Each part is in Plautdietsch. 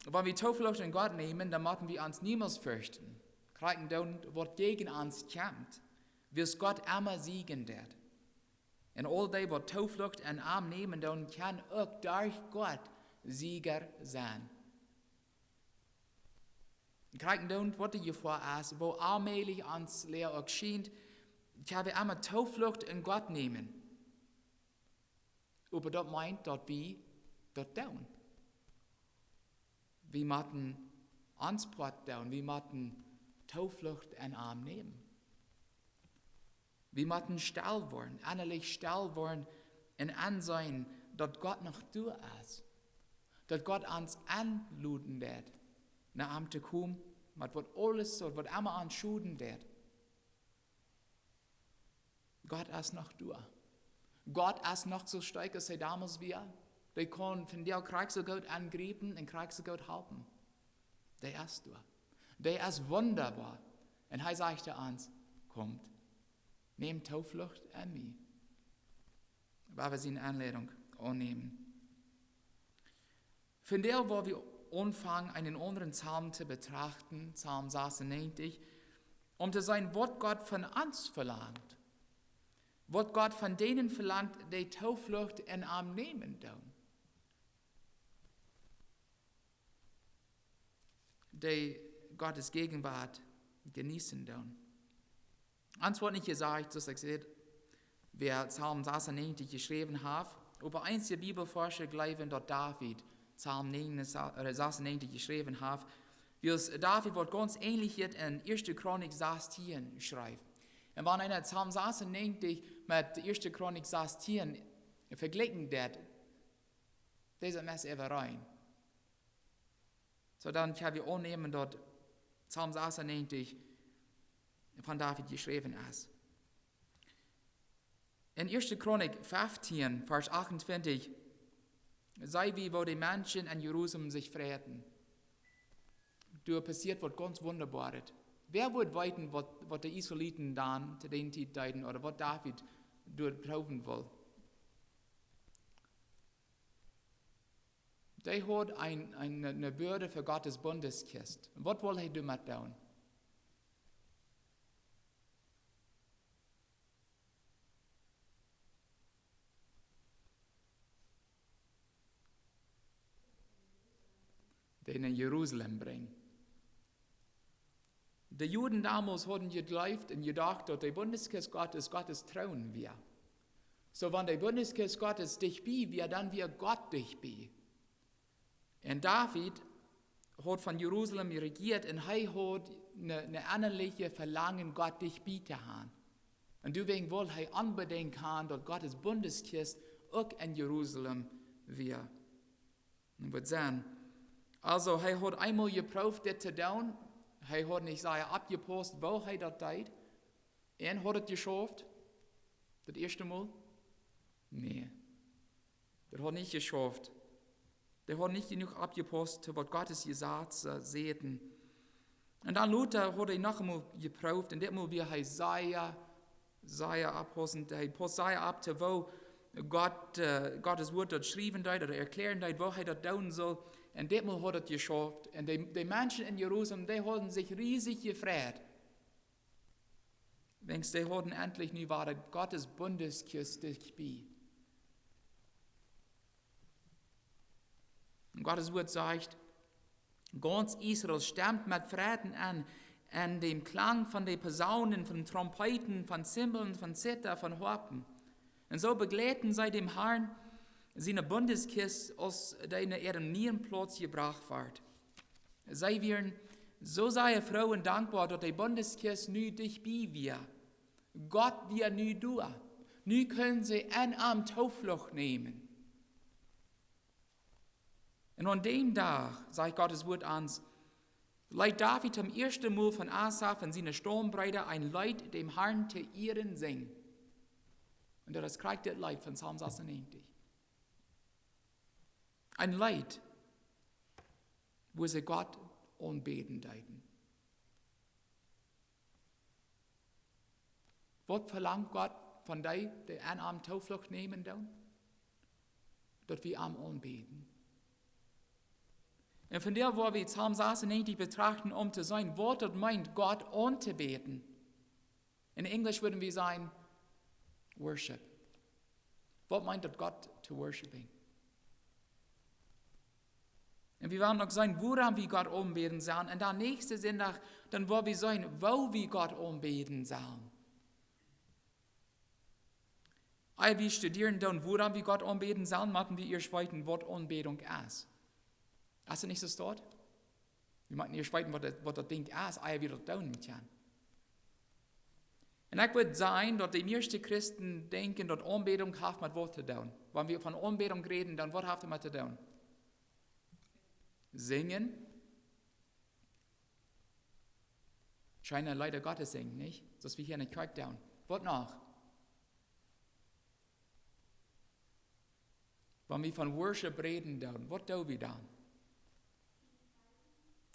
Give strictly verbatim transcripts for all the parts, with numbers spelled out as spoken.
Wan wie Tooflucht en Gott nämen, dan motten wie ons niemols ferchten. Krakjt doonen, waut jäajen ons kjemt, wiels Gott emma siegen deit. Un aul dee, waut Tooflucht en am nämen doonen, kjennen uk derch Gott Sieja sennen. Krakjt doonen, waut de Jefoa es, woo aulmäajlich ons Läwen uk schient, kjenn wie emma Tooflucht en Gott nämen. Oba daut meent, daut wie daut doonen. Wie motten ons Poat doonen, wie motten Tooflucht en am nämen. Wie motten stell woaren, ennalich stell woaren un enseenen, daut Gott noch doa es. Daut Gott ons enloden deit, no am to komen, met waut aules, waut emma ons schoden deit. Gott es noch doa. Gott es noch soo stoakj aus hee donmols wia. Dee kaun vondoag krakjt soo goot engriepen un krakjt soo goot halpen. Dee es doa. Dee es wundaboa. Un hee sajcht to ons: "Komt, nämt Tooflucht en mie." Wan wie siene Enladunk aunnämen. Vondoag woa wie aunfangen, eenen aundren Psalm to betrachten, Psalm sasunnäajentich, om to seenen, waut Gott von ons velangt. Waut Gott von dänen velangt, dee Tooflucht en am nämen doonen. Dee Gottes Jäajenwoat jeneeten doonen. Ons woat nich jesajcht, soo aus ekj säd, wäa Psalm sasunnäajentich jeschräwen haft, oba eenje Bibelforscha jleewen, daut David Psalm näajen, äh, sasunnäajentich jeschräwen haft, wiels David woat gaunz änlich hia en Ieeschte Chronik sastieen schrift. Un wan eena Psalm sasunnäajentich met Ieeschte Chronik sastieen vejlikjen deit, dee es meist äwarein. Soo dan kjenn wie aunnämen, daut Psalm sasunnäajentich von David jeschräwen es. En Ieeschte Chronik feftieen, Varsch achtuntwintich, seenen wie, woo de Menschen en Jerusalem sikj freiden. Doa passieet waut gaunz Wundaboaret. Wäa wudd weeten, waut, waut de Israeliten dan to dee Tiet deeden, ooda waut David doa proowen wull? Dee haud een, een, eene Bieed fa Gottes Bundeskjist. Waut wull hee doamet doonen? Dee no Jerusalem brinjen. De Juden donmols hauden jejleeft un jedocht, daut de Bundeskjist Gottes, Gottes Troon wia. Soo, wan de Bundeskjist Gottes dicht bie wia, dan wia Gott dicht bie. Un David haud von Jerusalem jerejieet un hee haud een, een ennalichet Velangen, Gott dicht bie to haben. Un doawäajen wull hee onbedinjt haben, daut Gottes Bundeskjist uk en Jerusalem wia. Un waut sennen. Aulsoo, hee haud eemol jeprooft dit to doonen. Hee haud nich sea oppjepaust, woo hee daut deed. Un haud et jeschauft? Daut ieeschte Mol? Nä. Daut haud nich jeschauft. Dee haud nich jenuach oppjepaust, waut Gottes Jesazen säden. Un dan lota haud hee noch eemol jeprooft, un dit Mol wia hee sea, sea oppaussent. Hee paust sea opp to, woo Gott, äh, Gottes Wort daut schriewen deed ooda erklären deed, woo hee daut doonen sull. Un dit Mol haud et jeschauft. Un de, de Menschen en Jerusalem, dee hauden sikj riesich jefreit. Wiels dee hauden entlich nu wada Gottes Bundeskjist bie. Un Gottes Wort sajcht: "Gaunz Israel stemt met Freiden aun, aun däm Klang von de Posaunen, von Trompeten, von Zimbeln, von Zitha, von Hoapen." Un soo bejleeten see däm Harn siene Bundeskjist, aus dee no äa nieen Plauz jebrocht wort. See wieren soo sea froo un dankboa, daut de Bundeskjist nu dicht bie wia. Gott wia nu doa. Nu kunnen see en am Tooflucht nämen. Un aun däm Dach, sajcht Gottes Wort ons, leet David toom ieeschten Mol von Asaf un siene Staumbreeda een Leet däm Harn to Ieren sinjen. Un daut es krakjt dit Leet von Psalm sasunnäajentich. Een Leet, woo see Gott aunbäden deeden. Waut velangt Gott von dee, dee en am Tooflucht nämen doonen? Daut wie am aunbäden. Un vondoag woa wie Psalm sasunnäajentich betrachten, om to seenen, waut daut meent, Gott auntobäden. In Englisch wudden wie sajen, worship. Waut meent daut, Gott to worshipen? Un wie woaren uk seenen, wuarom wie Gott aunbäden sellen. Un dan näakjsten Sindach, dan woa wie seenen, woo wie Gott aunbäden sellen. Ea wie studieren doonen, wuarom wie Gott aunbäden sellen, motten wie ieescht weeten, waut Aunbädunk es. Es daut nich soo, daut? Wie motten ieescht weeten, waut daut, waut daut Dinkj es, ea wie daut doonen kjennen. Un ekj wudd sajen, daut de mieeschte Christen denkjen, daut Aunbädunk haft met waut to doonen. Wan wie von Aunbädunk räden, dan waut haft daut met to doonen? Sinjen. Scheene Leeda Gottes sinjen, nich? Soo aus wie hia enne Kjoakj doonen. Waut noch? Wan wie von worship räden doonen, waut doo wie dan?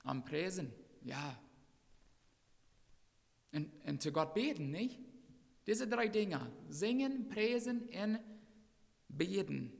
Am priesen, jo. Un, un to Gott bäden, nich? Dise dree Dinja, sinjen, priesen un bäden.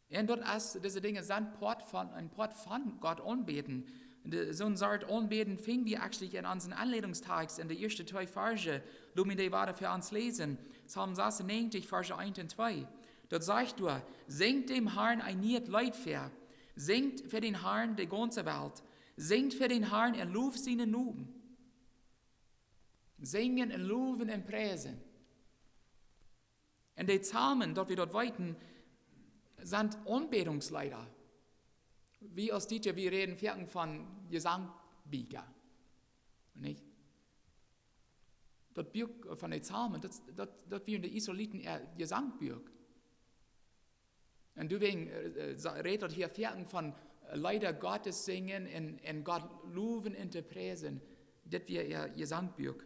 Un daut es, dise Dinja sent Poat von, een Poat von Gott aunbäden. De, soon Sort Aunbäden finj wie actually en onsen Aunleitungstext en de ieeschte twee Varsch. Lot mie dee wada fa ons läsen. Psalm sasunnäajentich, Varsch eent un twee. Daut sajcht doa: Sinjt däm Harn een nieet Leet väa. Sinjt fa dän Harn, de gaunze Welt. Sinjt fa dän Harn un loft sienen Nomen. Sinjen un lowen un priesen. Un de Psalmen, daut wie daut weeten, sent Aunbädungsleeda. Wie aus dit Joa, wie räden foaken von Jesangbieekja. Nich? Daut Buak von de Psalmen, daut, daut, daut wia de Israeliten äa Jesangbuak. Un doawäajen, äh, äh, sa-, rät daut hia foaken von, äh, Leeda Gottes sinjen un, un Gott lowen un to priesen. Dit wia äa Jesangbuak.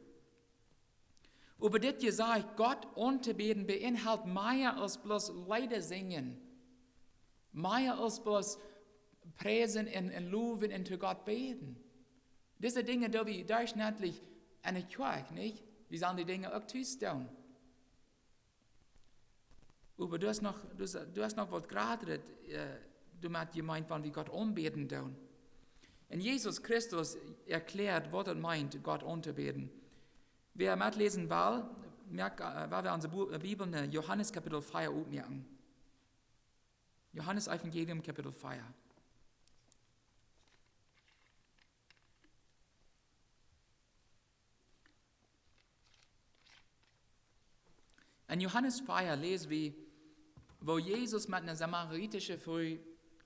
Oba dit jesajcht, Gott auntobäden beenhoolt mea aus bloos Leeda sinjen. Mea aus bloos priesen un, un lowen un to Gott bäden. Dise Dinja doo wie derchschnittlich enne Kjoakj, nich? Wie sellen dee Dinja uk tus doonen. Oba doa es noch, doa es, doa es noch waut jratret, äh, doamet jemeent, wan wie Gott aunbäden doonen. Un Jesus Christus erkjläat, waut daut meent, Gott auntobäden. Wäa metläsen well, moakt, äh, woa wie onse Bu-, äh, Bibel en Johanes Kapitel vea opmoaken. Johanes Evangelium Kapitel vea. En Johanes vea läs wie, woo Jesus met eene samaritische Fru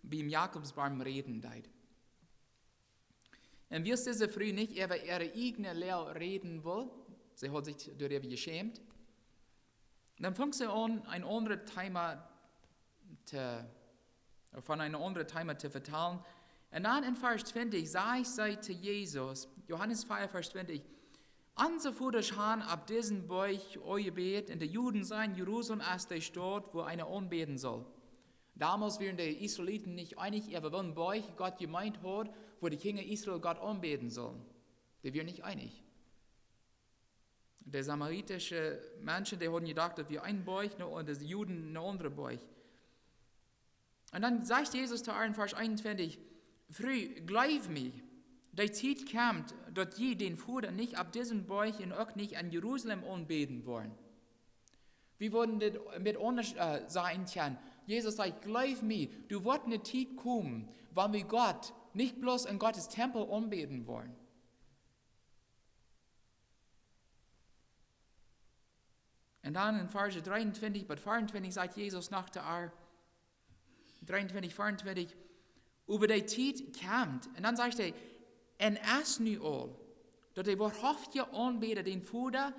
biem Jakobsborm räden deed. Un wiels dise Fru nich äwa äare ieejne Loag räden wull, see haud sikj doaräwa jeschämt, dan funk see aun, een aundret Thema to, von een aundret Thema to vetalen. Un dan en Varsch twintich sajcht see to Jesus, Johanes vea, Varsch twintich: Onse Vodasch han opp disen Boajch aunjebät, un de Juden sajen, Jerusalem es de Staut, wua eena aunbäden saul. Donmols wieren de Israeliten nich eenich äwa woon Boajch Gott jemeent haud, wua de Kjinja Israel Gott aunbäden sullen. Dee wieren nich eenich. De samaritische Menschen, dee hauden jedocht, daut wia een Boajch, no, un de Juden een aundra Boajch. Un dan sajcht Jesus to äa en Varsch eenuntwintich: Fru, jleew mie, de Tiet kjemt, daut jie dän Voda nich opp disen Boajch un uk nich en Jerusalem aunbäden woaren. Wie wudden dit met aundasch, äh, sajen kjennen. Jesus sajcht: Jleew mie, doa woat eene Tiet komen, wan wie Gott nich bloos en Gottes Tempel aunbäden woaren. Un dan en Varsch dreeuntwintich bat veauntwintich sajcht Jesus noch to äa, dreeuntwintich, veauntwintich: Oba de Tiet kjemt. Un dan sajcht hee: Un es nu aul, daut de woarhauftje Aunbäda dän Voda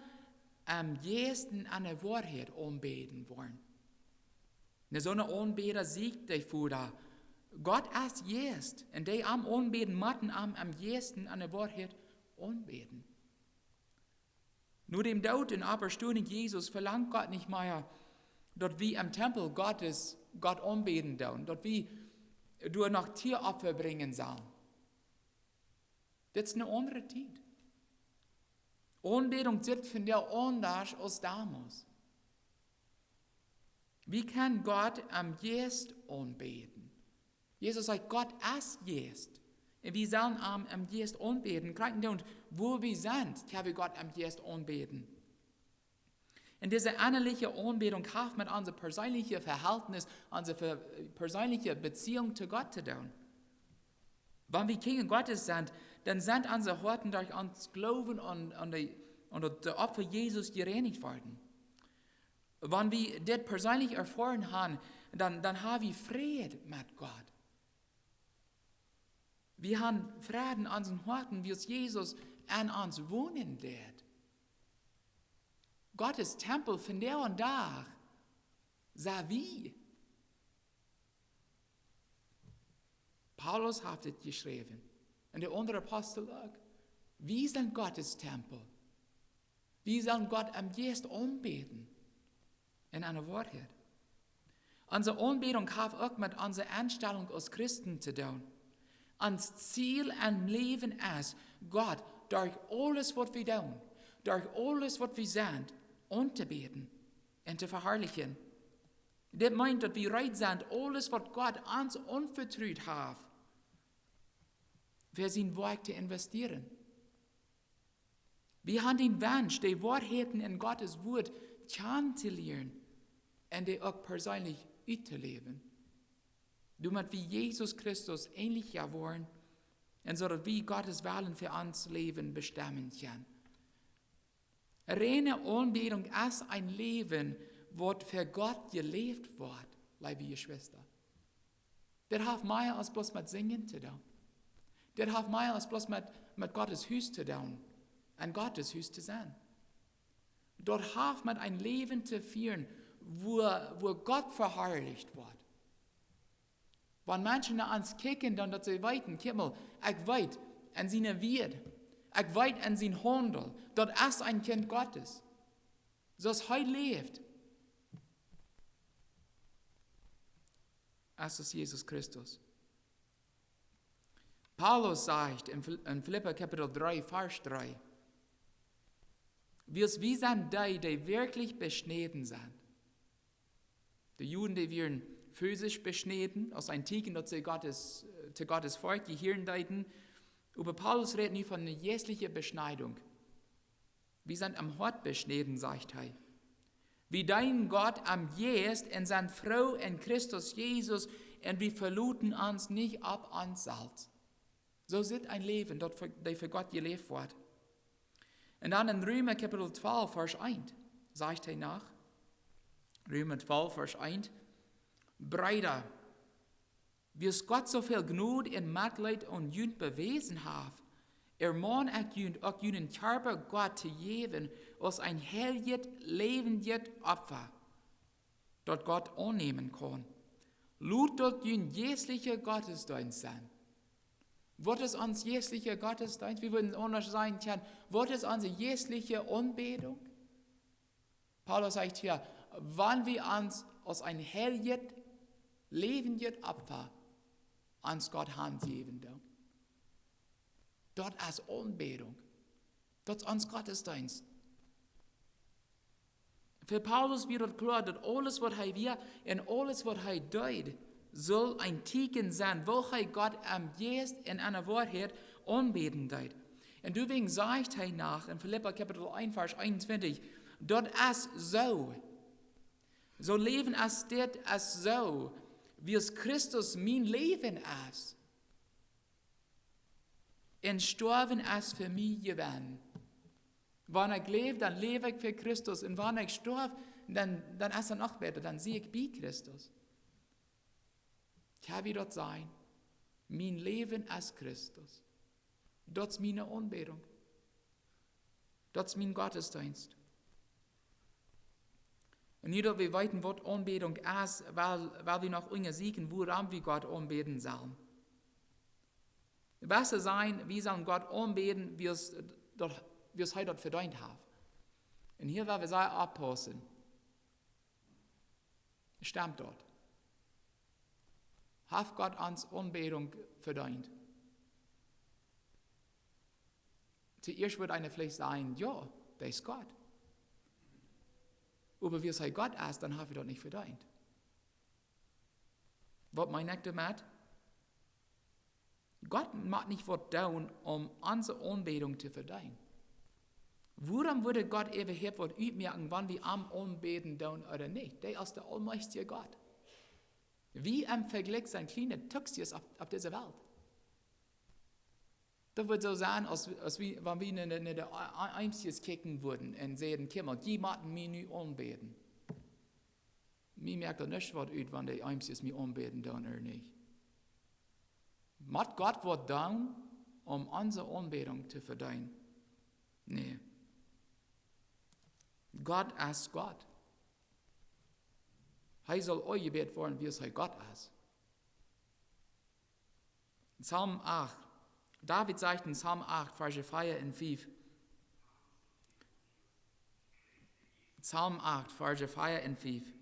em Jeist un enne Woarheit aunbäden woaren. Un soone Aunbäda sieekjt de Voda. Gott es Jeist, un dee am aunbäden, motten am em Jeist un enne Woarheit aunbäden. No däm Doot un Oppastonunk Jesus velangt Gott nich mea, daut wie em Tempel Gottes Gott aunbäden doonen, daut wie doa noch Tieropfa brinjen sellen. Dit es eene aundre Tiet. Aunbädunk sitt vondoag aundasch aus donmols. Wie kjennen Gott em Jeist aunbäden. Jesus sajcht, Gott es Jeist. Un wie sellen am em Jeist aunbäden. Krakjt doa, wua wie sent, kjenn wie Gott em Jeist aunbäden. Un dise ennaliche Aunbädunk haft met onse perseenelje Vehältnis, onse ve-, perseenelje Beziehung to Gott to doonen. Wan wie Kjinja Gottes sent, dan sent onse Hoaten derch ons Gloowen aun, aun de, aun daut Opfa Jesus jereinicht worden. Wan wie dit perseenlich erfoaren haben, dan, dan haben wie Fräd met Gott. Wie haben Fräd en onse Hoaten, wiels Jesus en ons wonen deit. Gottes Tempel vondoag dän Dach sent wie. Paulus haft et jeschräwen. Un de aundre Apostel uk. Wie sent Gottes Tempel. Wie sellen Gott em Jeist aunbäden. En eene Woarheit. Onse Aunbädunk haft uk met onse Enstalunk aus Christen to doonen. Ons Ziel em Läwen es, Gott derch aules waut wie doonen, derch aules waut wie sent, auntobäden un to veharlichen. Dit meent, daut wie reed sent, aules waut Gott ons aunvetrut haft, fa sien Woakj to investieren. Wie haben dän Wunsch, de Woarheiten en Gottes Wuat kjanen to lieren un dee uk perseenlich uttoläwen. Doamet wie Jesus Christus änelja woaren un soo daut wie Gottes Wellen fa ons Läwen bestemmen kjennen. Reine Aunbädunk es een Läwen, waut fa Gott jeläft woat, leewe Jeschwista. Daut haft mea aus bloos met Sinjen to doonen. Daut haft mea aus bloos met, met Gottes Hus to doonen. En Gottes Hus to sennen. Daut haft met een Läwen to fieren, wua, wua Gott veharlicht woat. Wan Menschen no ons kjikjen, dan daut see weeten, kjikj mol, ekj weet en siene Wieed, ekj weet en sien Haundel, daut es een Kjint Gottes. Soo aus hee läft, es aus Jesus Christus. Paulus sajcht en Fil-, en Filippa Kapitel dree, Varsch dree: Wiels wie sent dee, dee werkjlich beschnäden sent. De Juden, dee wieren physisch beschnäden, aus een Tieekjen, daut see Gottes, äh, to Gottes Volkj jehieren deeden. Oba Paulus rät nu von eene jeistliche Beschneidunk. Wie sent em Hoat beschnäden, sajcht hee. Wie deenen Gott em Jeist un sent froo en Christus Jesus un wie veloten ons nich opp ons selfst. Soo sitt een Läwen, daut fa, dee fa Gott jeläft woat. Un dan en Reema Kapitel twalf, Varsch eent, sajcht hee noch, Reema twalf, Varsch eent: Breeda, wiels Gott soo väl Jnod un Metleet aun junt bewäsen haft, ermon ekj junt uk, junen Kjarpa Gott to jäwen aus een heiljet, läwendjet Opfa, daut Gott aunnämen kaun. Lot daut jun jeistlicha Gottesdeenst sennen. Waut es ons jeistlicha Gottesdeenst? Wie wudden aundasch sajen kjennen, waut es onse jeistliche Aunbädunk? Paulus sajcht hia, wan wie ons aus een heiljet, läwendjet Opfa aun Gott hanjäwen doonen. Daut es Aunbädunk. Daut es ons Gottesdeenst. Fa Paulus wia daut kloa, daut aules waut hee wia un aules waut hee deed, sull een Tieekjen sennen, woo hee Gott em Jeist un en de Woarheit aunbäden deed. Un doawäajen sajcht hee noch en Filippa Kapitel eent, Varsch eenuntwintich: Daut es soo. Soo läwen es dit, es soo, wiels Christus mien Läwen es. Un stoawen es fa mie Jewenn. Wan ekj läw, dan läw ekj fa Christus. Un wan ekj stoaw, dan, dan es et noch bäta, dan sie ekj bie Christus. Kjenn wie daut sajen? Mien Läwen es Christus. Daut es miene Aunbädunk. Daut es mien Gottesdeenst. Un nu daut wie weeten, waut Aunbädunk es, well, well wie noch unjasieekjen, wuarom wie Gott aunbäden sellen. Wesse sajen, wie sellen Gott aunbäden, wiels daut, wiels hee daut vedeent haft. Un hia well wie sea oppaussen. Stemt daut? Haft Gott ons Aunbädunk vedeent? Toieescht wudd eena veleicht sajen, jo, dee es Gott. Oba wiels hee Gott es, dan haft hee daut nich vedeent. Waut meen ekj doamet? Gott mott nich waut doonen, om onse Aunbädunk to vedeenen. Wuarom wudd Gott äwahaupt waut utmoaken, wan wie am aunbäden doonen ooda nich? Dee es de aulmajchtje Gott. Wie em Vejlikj sent kjliene Tuksjes opp, opp dise Welt. Daut wudd soo sennen, aus, aus wie, wan wie no, no, no de Eemskjes kjikjen wudden un säden: "Kjikj mol, dee motten mie nu aunbäden." Mie moakt daut nuscht waut ut, wan de Eemskjes mie aunbäden doonen ooda nich. Mott Gott waut doonen, om onse Aunbädunk to vedeenen? Nä. Gott es Gott. Hee saul aunjebäden woaren, wiels hee Gott es. Psalm acht. David sajcht en Psalm acht, Varsch vea un fief. Psalm acht, Varsch vea un fief.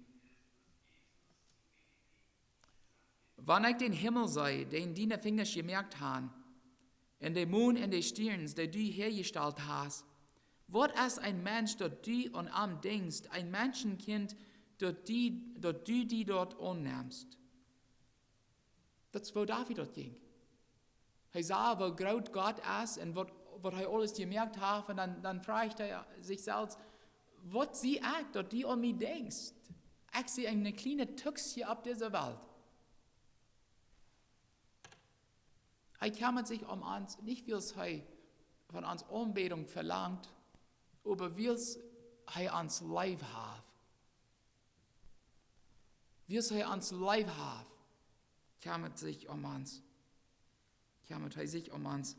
Wan ekj dän Himmel see, dän diene Finjasch jemoakt haben, un de Mon un de Stierns, dee du häajestalt hast, waut es een Mensch, daut du aun am denkjst, een Menschenkjint, daut du, daut du die daut aunnemst? Daut es, woo David daut jinkj. Hee sach, woo groot Gott es un waut, waut hee aules jemoakt haft. Un dan, dan fruach hee sikj selfst: "Waut sie ekj, daut du aun mie denkjst? Ekj sie een kjlienet Tuksje opp dise Welt." Hee kjemmat sikj om ons, nich wiels hee von ons Aunbädunk velangt, oba wiels hee ons leef haft. Wiels hee ons leef haft, kjemmat sikj om ons. Kjemmat hee sikj om ons.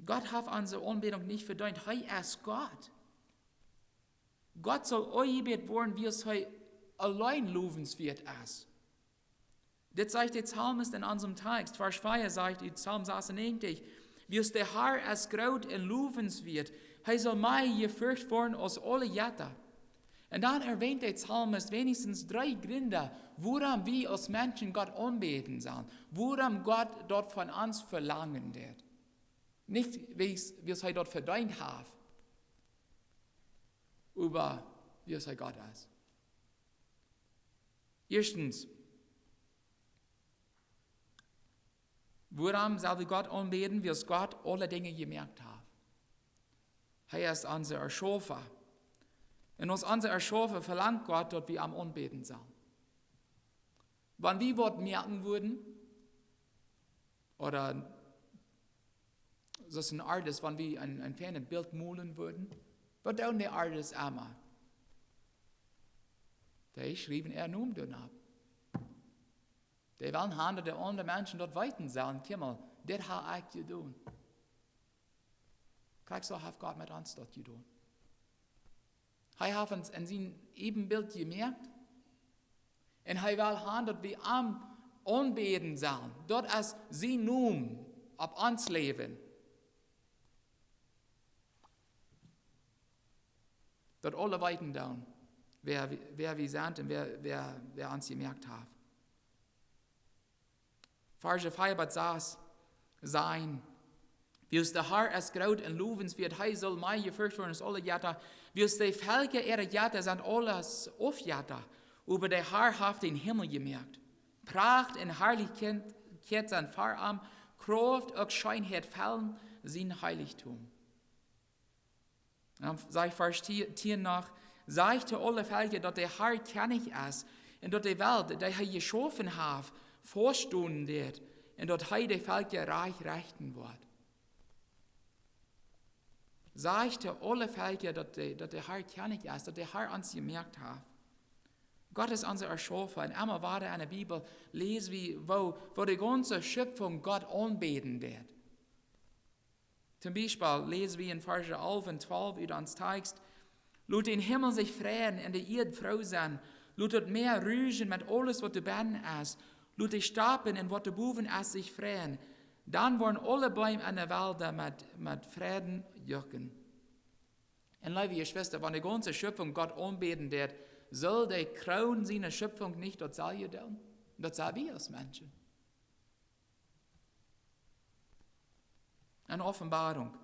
Gott haft onse Aunbädunk nich vedeent. Hee es Gott. Gott saul aunjebäden woaren, wiels hee auleen lowenswieet es. Dit sajcht de Psalmist en onsem Tekjst. Varsch vea sajcht ut Psalm sasunnäajentich: "Wiels de Har es groot un lowenswieet, hee saul mea jefurcht woaren aus aule Jetta." Un dan erwänt de Psalmist weens dree Jrind, wuarom wie aus Menschen Gott aunbäden sellen, wuarom Gott daut von ons velangen deit. Nich wiels, wiels hee daut vedeent haft, oba wiels hee Gott es. Ieeschtens, wuarom sell wie Gott aunbäden? Wiels Gott aule Dinja jemoakt haft. Hee es onse Erschaufa. Un aus onse Erschaufa velangt Gott, daut wie am aunbäden sellen. Wan wie waut moaken wudden, ooda soo aus een Artist, wan wie een, een fienet Bilt molen wudden, waut doonen de Artists emma? Dee schriewen äa Nomen doaropp. Dee wellen haben, daut de aundre Menschen daut weeten sellen: "Kjikj mol, dit hab ekj jedonen." Krakjt soo haft Gott met ons daut jedonen. Hee haft ons en sien Äbenbilt jemoakt. Un hee well haben, daut wie am aunbäden sellen. Daut es sien Nomen opp ons Läwen. Daut aule weeten doonen, wäa, wäa wie sent un wäa, wäa, wäa ons jemoakt haft. Varsch vea bat sas sajen: "Wiels de Har es groot un lowenswieet, hee saul mea jefurcht woaren aus aule Jetta. Wiels de Velkja äare Jetta sent aules Aufjetta, oba de Har haft dän Himmel jemoakt. Pracht un Harlichkjeit sent fa am, Krauft uk Scheenheit fellen sien Heilichtum." Un dan sajcht Varsch tieen noch: "Sajcht to aule Velkja, daut de Har Kjennich es, un daut de Welt, dee hee jeschaufen haft, faust stonen deit, un daut hee de Velkja rajcht rechten woat." Sajcht to aule Velkja, daut de, daut de Har Kjennich es, daut de Har ons jemoakt haft. Gott es onse Erschaufa. Un emma wada en de Bibel läs wie, woo, woo de gaunze Schöpfunk Gott aunbäden deit. Toom Biespel läs wie en Varsch alf un twalf ut ons Tekjst: "Lot dän Himmel sikj freien un de Ieed froo sennen. Lot daut Mäa ruschen met aules, waut doa bennen es. Lot de Stapen un waut doa bowen es, sikj freien. Dan woaren aule Beem en de Welt met, met Freiden juchen." Un leewe Jeschwista, wan de gaunze Schöpfunk Gott aunbäden deit, saul de Kroon siene Schöpfunk nich daut selwje doonen? Daut sent wie aus Menschen. En Openboarunk.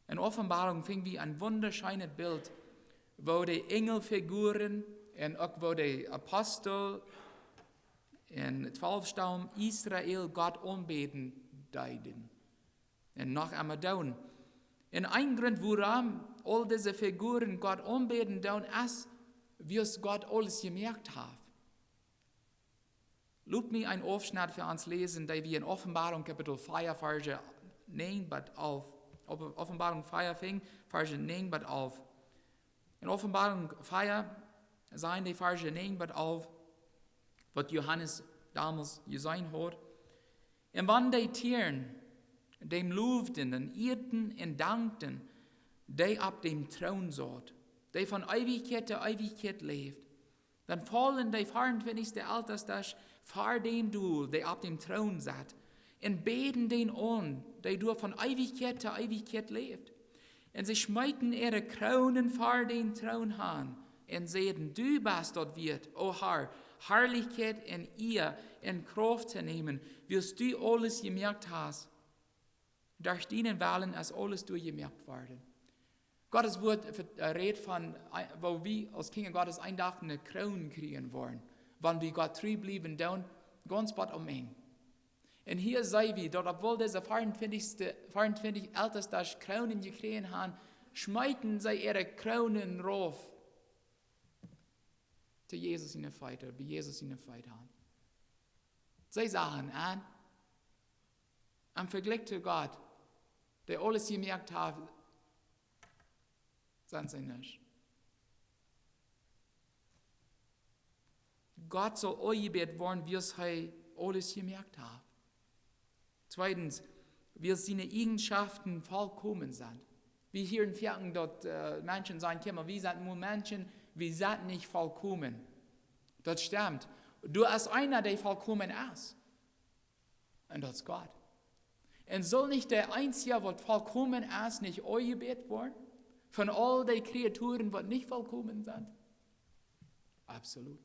En Openboarunk finj wie een wundascheenet Bilt, woo de Enjelfiguren un uk woo de Apostel un twalf Staum Israel Gott aunbäden deeden. Un noch emma doonen. Un een Grunt, wuarom aul dise Figuren Gott aunbäden doonen, es, wiels Gott aules jemoakt haft. Lot mie een Aufschnett fa ons läsen, dee wie en Openboarunk Kapitel vea, Varsch näajen bat alf. Op-, Openboarunk vea finjen, Varsch näajen bat alf. En Openboarunk vea sent de Varsch näajen bat alf, waut Johanes donmols jeseenen haud. Un wan dee Tieren däm lowden un ieeden un dankten, dee opp däm Troon saut, dee von Eewichkjeit to Eewichkjeit läft, dan faulen dee veeauntwintichste Eltestasch ver däm dol, dee opp däm Troon sat, un bäden dän aun, dee doa von Eewichkjeit to Eewichkjeit läft. Un see schmeeten äare Kroonen ver dän Troon han un säden: Du best daut wieet, o Herr, Harlichkjeit un Ea un Krauft to nämen, wiels du aules jemoakt hast. Derch dienen Wellen es aules doa jemoakt worden. Gottes Wort vert-, äh, rät von, äh, woo wie aus Kjinja Gottes een Dach eene Kroon kjrieen woaren, wan wie Gott tru bliewen doonen, gaunz bat aum Enj. Un hia seenen wie, daut obwohl dise veeauntwintichste, veeauntwintich Eltestasch Kroonen jekjräajen han, schmeeten see äare Kroonen rauf to Jesus siene Feet, bie Jesus siene Feet han. See sagen: Aun, em Vejlikj to Gott, dee aules jemoakt haft, sent see nuscht. Gott saul aunjebäden woaren, wiels hee aules jemoakt haft. Tweedens, wiels siene Eajenschaften volkomen sent. Wie hieren foaken daut, äh, Menschen sajen: Kjikj mol, wie sent mau Menschen, wie sent nich volkomen. Daut stemt. Doa es eena, dee volkomen es. Un daut es Gott. Un saul nich de eensja, waut volkomen es, nich aunjebäden woaren von aul dee Kreaturen, waut nich volkomen sent? Absolut.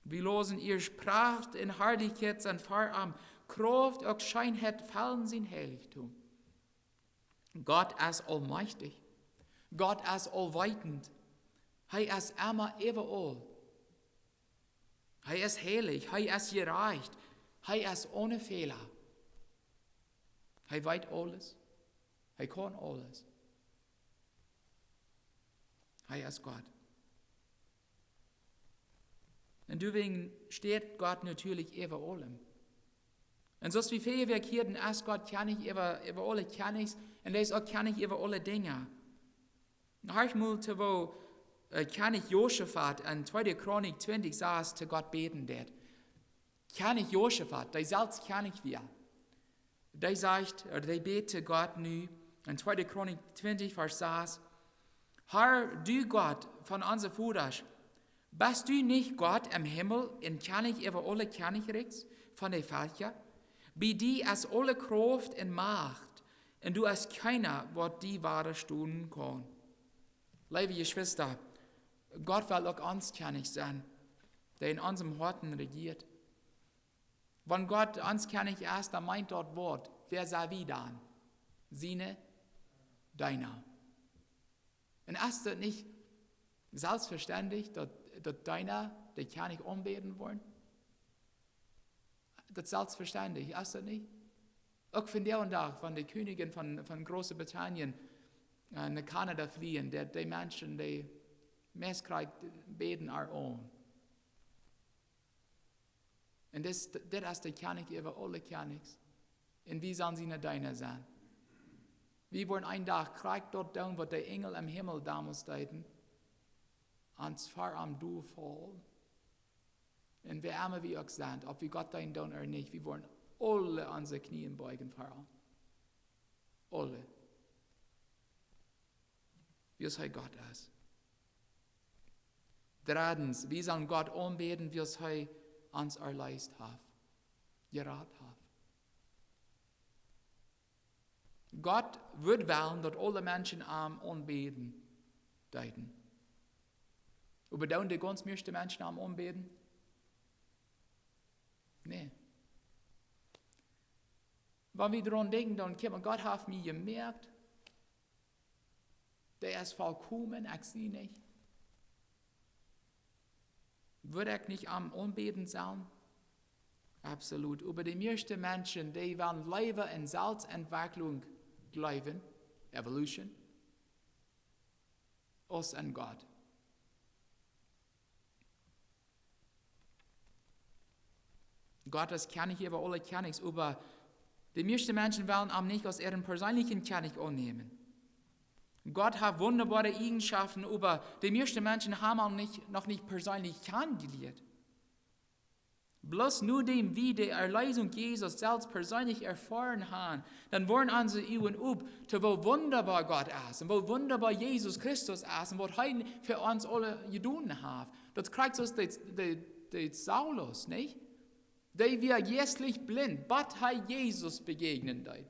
Wie läsen: Äare Pracht un Harlichkjeit sent ver am, Krauft un Scheenheit fellen sien Heilichtum. Gott es aulmajchtich. Gott es aulweetend. Hee es emma äwaall. Hee es heilich, hee es jerajcht, hee es one Fäla. Hee weet aules, hee kaun aules. Hee es Gott. Un doawäajen steit Gott natieelich äwa aulem. Un soo aus wie väl Wäakj hieeden, es Gott Kjennich äwa, äwa aule Kjennichs un hee es uk Kjennich äwa aule Dinja. Horcht mol to, woo, äh, Kjennich Josafat en tweede Chronik twintich sas to Gott bäden deed. Kjennich Josafat, dee selfst Kjennich wia, dee sajcht, äh, dee bät to Gott nu en tweede Chronik twintich, Varsch sas: Herr, du Gott von onse Vodasch, best du nich Gott em Himmel un Kjennich äwa aule Kjennichrikjs von de Velkja? Bie die es aule Krauft un Macht, un doa es kjeena, waut die wadastonen kaun. Leewe Jeschwista, Gott well uk ons Kjennich sennen, dee en onsem Hoaten rejieet. Wan Gott ons Kjennich es, dan meent daut Wort, wäa sent wie dan? Siene Deena. Un es daut nich selfstvestendlich, daut, daut Deena dän Kjennich aunbäden woaren? Daut es selfstvestendlich, es daut nich? Uk vondoag dän Dach, wan de Kjennichs von, von Großbritannien, äh, no Kanada flieen, dee, dee Menschen, dee meist krakjt bäden ar aun. Un dit, dit es de Kjennich äwa aule Kjennichs. Un wie sellen siene Deena sennen. Wie woaren een Dach krakjt daut doonen, waut de Enjel em Himmel donmols deeden, ons ver am dolfaulen. Un wäa emma wie uk sent, auf wie Gott deenen doonen ooda nich, wie woaren aule onse Kjnees beujen ver am. Aule. Wiels hee Gott es. Dreddens, wie sellen Gott aunbäden, wiels hee ons erleest haft, jerat haft. Gott wudd wellen, daut aule Menschen am aunbäden deeden. Oba doonen de gaunz mieeschte Menschen am aunbäden? Nä. Wan wie doaraun denkjen, dan kjemt, Gott haft mie jemoakt, dee es volkomen, ekj sie nich. Wudd ekj nich am aunbäden sellen? Absolut. Oba de mieeschte Menschen, dee wellen leewa en Selfstentwicklung jleewen, Evolution, aus en Gott. Gott es Kjennich äwa aule Kjennichs, oba de mieeschte Menschen wellen am nich aus äaren perseenlichen Kjennich aunnämen. Gott haft wundaboare Eajenschoften, oba de mieeschte Menschen haben am nich, noch nich perseenlich kjannenjelieet. Bloos nodäm wie de Erleesunk Jesus selfst perseenlich erfoaren haben, dan woaren onse Uagen op to woo wundaboa Gott es un woo wundaboa Jesus Christus es un waut hee fa ons aule jedonen haft. Daut krakjt soo aus de, de, de Saulus, nich? Dee wia jeistlich blint, bat hee Jesus bejäajnen deed.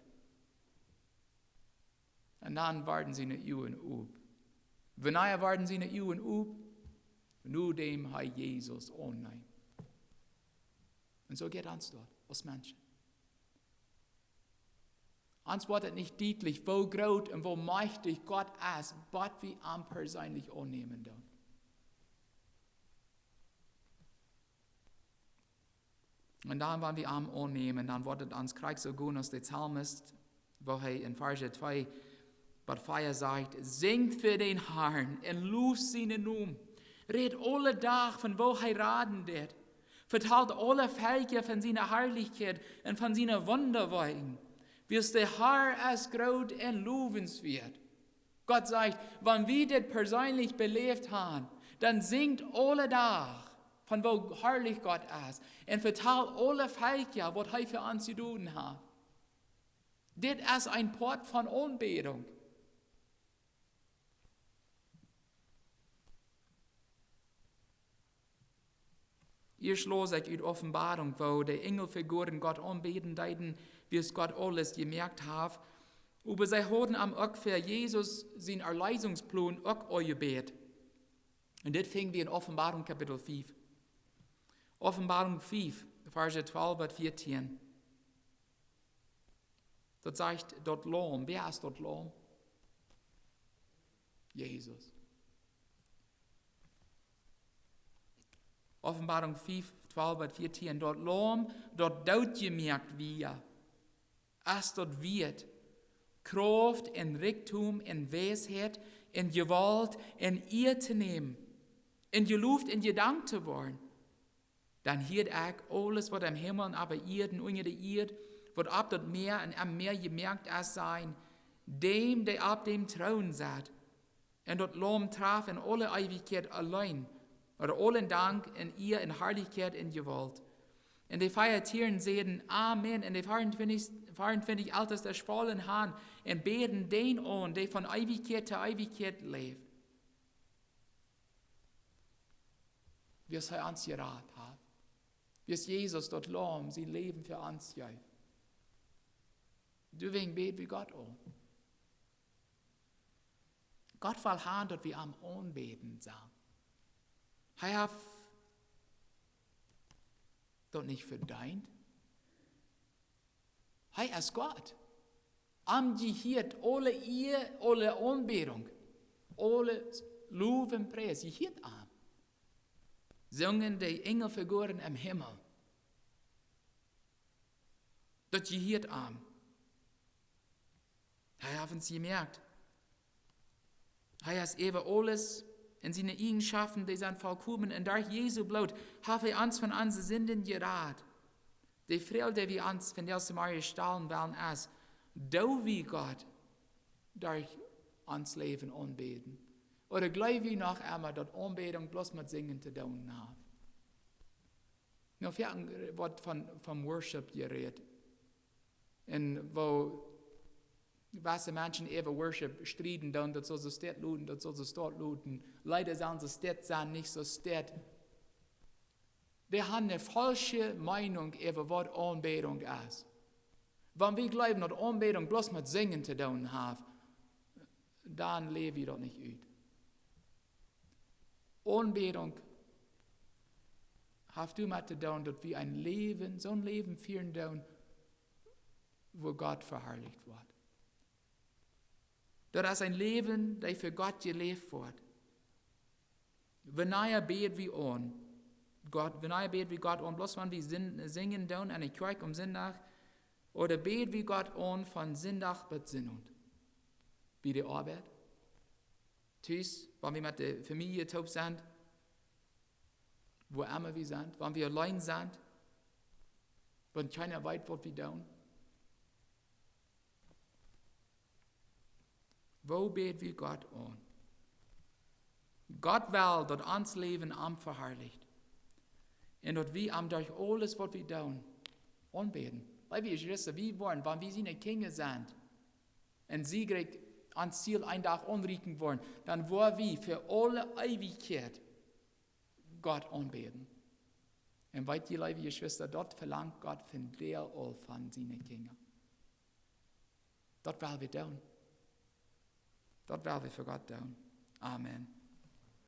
Un dan worden siene Uagen op. Wanea worden siene Uagen op? Nodäm hee Jesus aunneem. Un soo jeit ons daut aus Menschen. Ons woat et nich dietlich, woo groot un woo majchtich Gott es, bat wie am perseenlich aunnämen doonen. Un dan, wan wie am aunnämen, dan woat et ons krakjt soo gonen aus de Psalmist, woo hee en Varsch twee bat vea sajcht: Sinjt fa dän Harn un loft sienen Nomen. Rät aule Doag von woo hee raden deed. Vetalt aule Velkja von siene Harlichkjeit un von siene Wundawoakjen. Wiels de Har es groot un lowenswieet. Gott sajcht, wan wie dit perseenlich beläft haben, dan sinjt aule Doag von woo harlich Gott es un vetalt aule Velkja, waut hee fa ons jedonen haft. Dit es een Poat von Aunbädunk. Ieescht läs ekj ut Openboarunk, woo de Enjel fa Gott un Gott aunbäden deeden, wiels Gott aules jemoakt haft. Oba see hauden am uk fa Jesus sienen Erleesungsplon uk aunjebäden. Un dit finj wie en Openboarunk Kapitel fiew. Openboarunk fiew, Varsch twalf bat vieetieen. Daut sajcht daut Laum. Wäa es daut Laum? Jesus. Openboarunk fiew, twalf bat vieetieen. Daut Laum, daut dootjemoakt wia, es daut wieet, Krauft un Rikjdom un Weisheit un Jewault un Iea to nämen un jelowt un jedankt to woaren. Dan hieed ekj: Aules, waut em Himmel un opp de Ieed un unja de Ieed, waut opp daut Mäa un em Mäa jemoakt es, sajen: Däm, dee opp dän Troon sett un daut Laum, traf en aule Eewichkjeit auleen, ooda aulen Dank un Iea un Harlichkjeit un Jewault. Un de vea Tieren säden: Amen. Un de veeauntwintich, veeauntwintich Eltestasch follen han un bäden dän aun, dee von Eewichkjeit to Eewichkjeit läft. Wiels hee ons jerat haft. Wiels Jesus, daut Laum, sien Läwen fa ons jeef. Doawäajen bäd wie Gott aun. Gott well han, daut wie am aunbäden sellen. Hee haft daut nich vedeent. Hee es Gott. Am jehieet aule Iea, aule Aunbädunk, aule Low un Pries jehieet am. Sungen de Enjel fa Gott em Himmel. Daut jehieet am. Hee haft ons jemoakt. Hee es äwa aules un siene Eejenschoften, dee sent volkomen. Un derch Jesu Bloot haft hee ons von onse Sinden jerat. De Froag, dee wie ons vondoag zemorjes stalen wellen, es: Doo wie Gott derch ons Läwen aunbäden? Ooda jleew wie noch emma, daut Aunbädunk bloos met Sinjen to doonen haft? Nu, wie haben waut von, von Worship jerät. Un woo jewesse Menschen äwa Worship strieden doonen, daut saul soo stell loten, daut saul soo stell loten. Leeda sent soo stell, sent nich soo stell. Dee haben eene faulsche Meinunk äwa waut Aunbädunk es. Wan wie jleewen, daut Aunbädunk bloos met Sinjen to doonen haft, dan läw wie daut nich ut. Aunbädunk haft doamet to doonen, daut wie een Läwen, soon Läwen fieren doonen, wua Gott veharlicht woat. Daut es een Läwen, dee fa Gott jeläft woat. Wanea bäd wie aun? Gott, wanea bäd wie Gott aun? Bloos wan wie sin-, sinjen doonen enne Kjoakj aum Sindach? Ooda bäd wie Gott aun von Sindach bat Sindach? Bie de Oabeit? Tus, wan wie met de Famielje toop sent? Wua emma wie sent? Wan wie auleen sent? Wan kjeena weet, waut wie doonen? Woo bäd wie Gott aun? Gott well, daut ons Läwen am veharlicht un daut wie am derch aules, waut wie doonen, aunbäden. Leewe Jeschwista, wie woaren, wan wie siene Kjinja sent un siegreich aun daut Ziel een Dach aunrieekjen woaren, dan woa wie fa aule Eewichkjeit Gott aunbäden. Un weet jie, leewe Jeschwista, daut velangt Gott vondoag aul von siene Kjinja. Daut well wie doonen. Daut well wie fa Gott doonen. Amen.